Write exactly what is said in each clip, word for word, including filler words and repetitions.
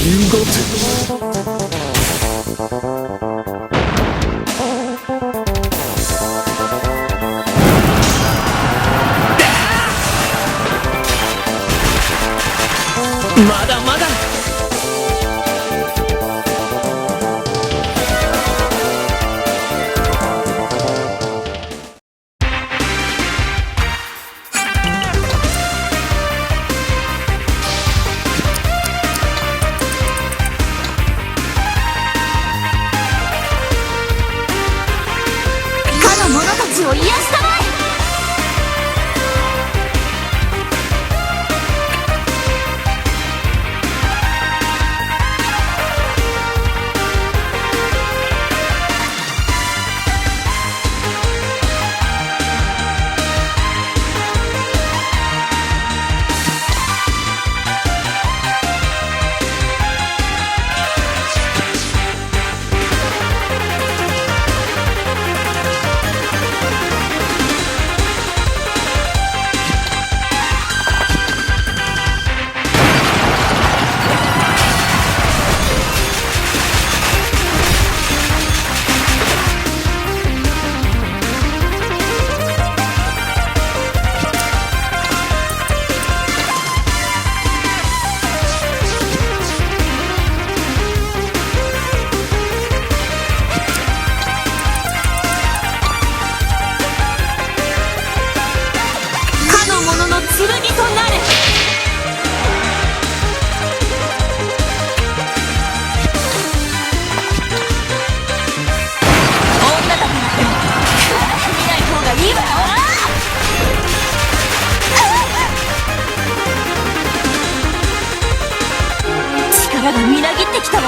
銀河点。まだまだ。かの者たちを癒したまえ。かの者の剣となれ。女たちなんて見ない方がいいわよ。力がみなぎってきたわ。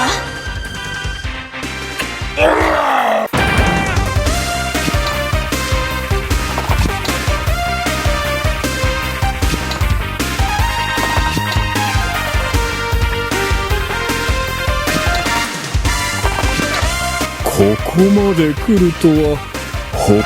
ここまで来るとは。ほ。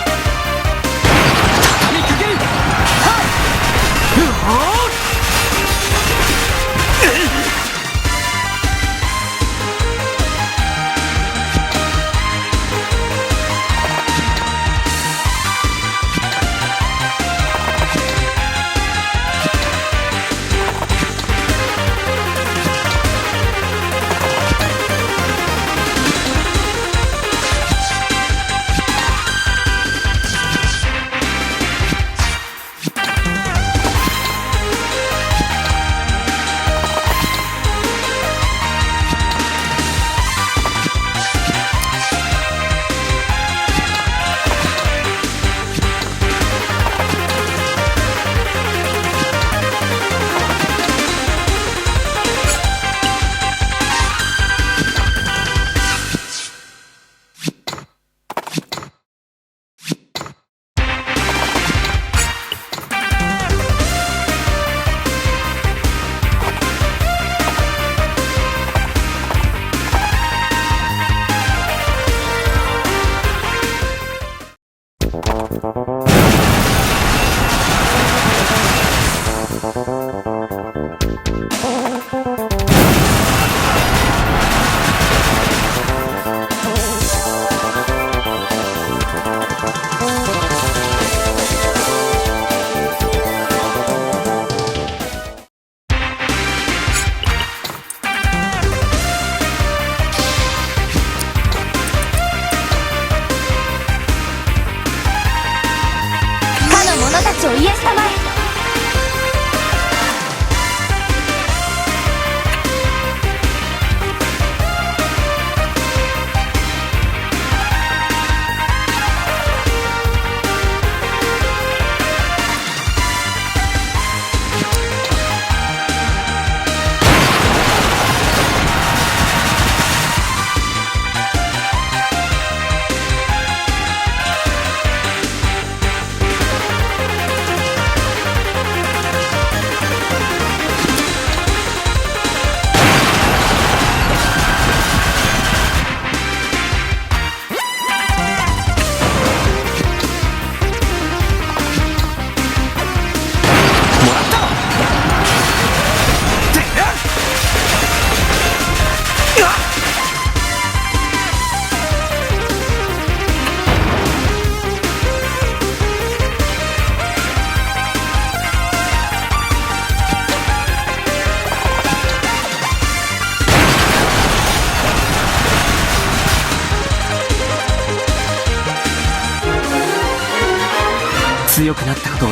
強くなったことを。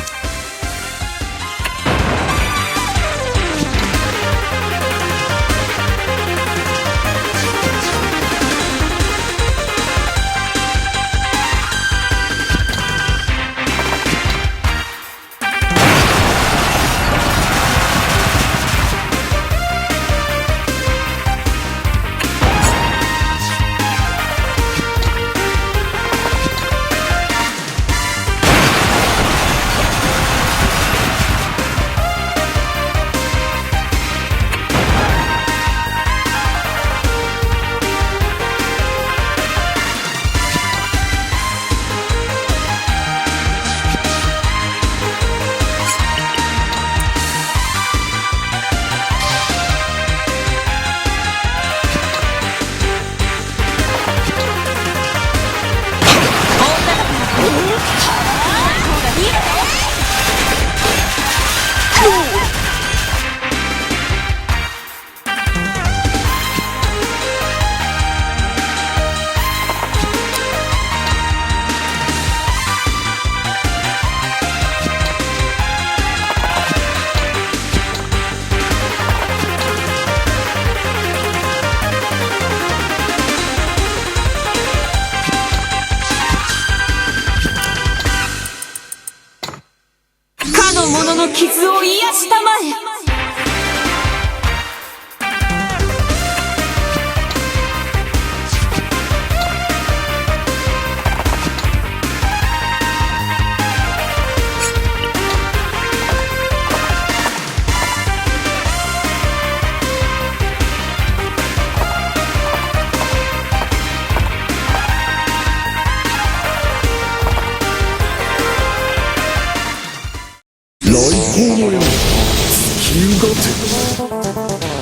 かの者の傷を癒したまえ。雷光のように突き動かせ。